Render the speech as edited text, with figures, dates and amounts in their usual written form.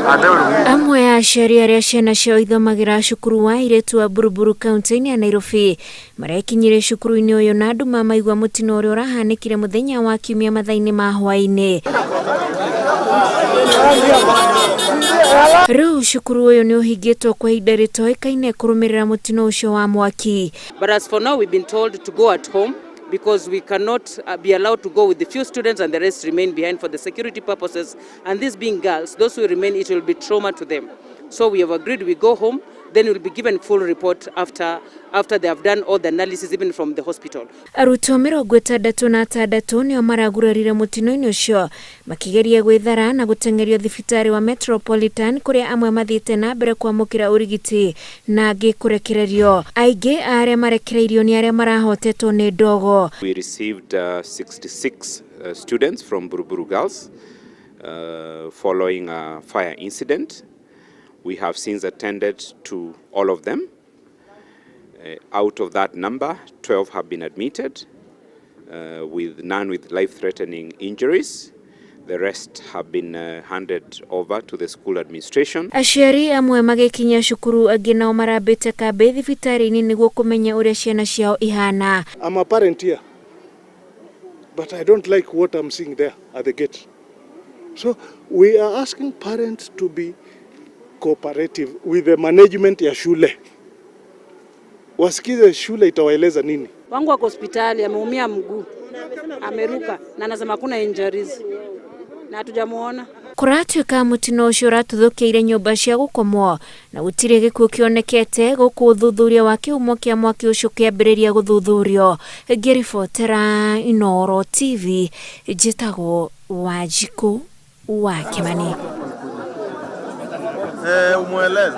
Amwe a aciari arĩa ciana ciao ithomagĩra cukuru wa airĩtu wa Buruburu kaunti-inĩ ya Nairobi marekinyirie cukuru-inĩ ũyũ na nduma maigua mũtino ũrĩa ũrahanĩkire mũthenya wa Kiumia mathaa-inĩ ma hwaĩ-inĩ. Rĩu cukuru ũyũ nĩ ũhingĩtwo kwa ihinda rĩtoĩkaine kũrũmĩrĩra mũtino ũcio wa mwaki. But as for now, we've been told to go at home because we cannot be allowed to go with the few students and the rest remain behind for the security purposes. And these being girls, those who remain, it will be trauma to them. So we have agreed we go home, then we'll be given full report after they have done all the analysis, even from the hospital. Arutwo 66 nĩo maragurarire mũtino-inĩ ũcio makĩgeria gwĩthara na gũteng'erio thibitarĩ wa Metropolitan, kũrĩa amwe mathiĩte na mbere kwamũkĩra ũrigiti na angĩ kũrekererio. Aingĩ a arĩa marekereirio nĩ arĩa marahotetwo nĩ ndogo. We received 66 students from Buruburu Girls following a fire incident. We have since attended to all of them. Out of that number, 12 have been admitted, with none with life-threatening injuries. The rest have been handed over to the school administration. Aciari amwe magĩkinya cukuru, angĩ nao marambĩte kambĩ thibitarĩ-inĩ nĩguo kũmenya ũrĩa ciana ciao ihana. I'm a parent here, but I don't like what I'm seeing there at the gate. So we are asking parents to be cooperative with the management ya shule. Wasikize shule itawaeleza nini. Wangu wako hospitali, ameumia mguu, ameruka na anasema hakuna injuries na hatujamuona. Kũratuĩka mũtino ũcio ũratuthũkĩire nyũmba cia gũkomwo na gũtirĩ gĩkuũ kĩonekete, gũkũ ũthuthuria wa kĩhumo kĩa mwaki ũcio ũkĩambĩrĩria gũthuthurio. Ngĩribotera Inooro TV, njĩtagwo Wanjikũ wa Kĩmani. Umweleze.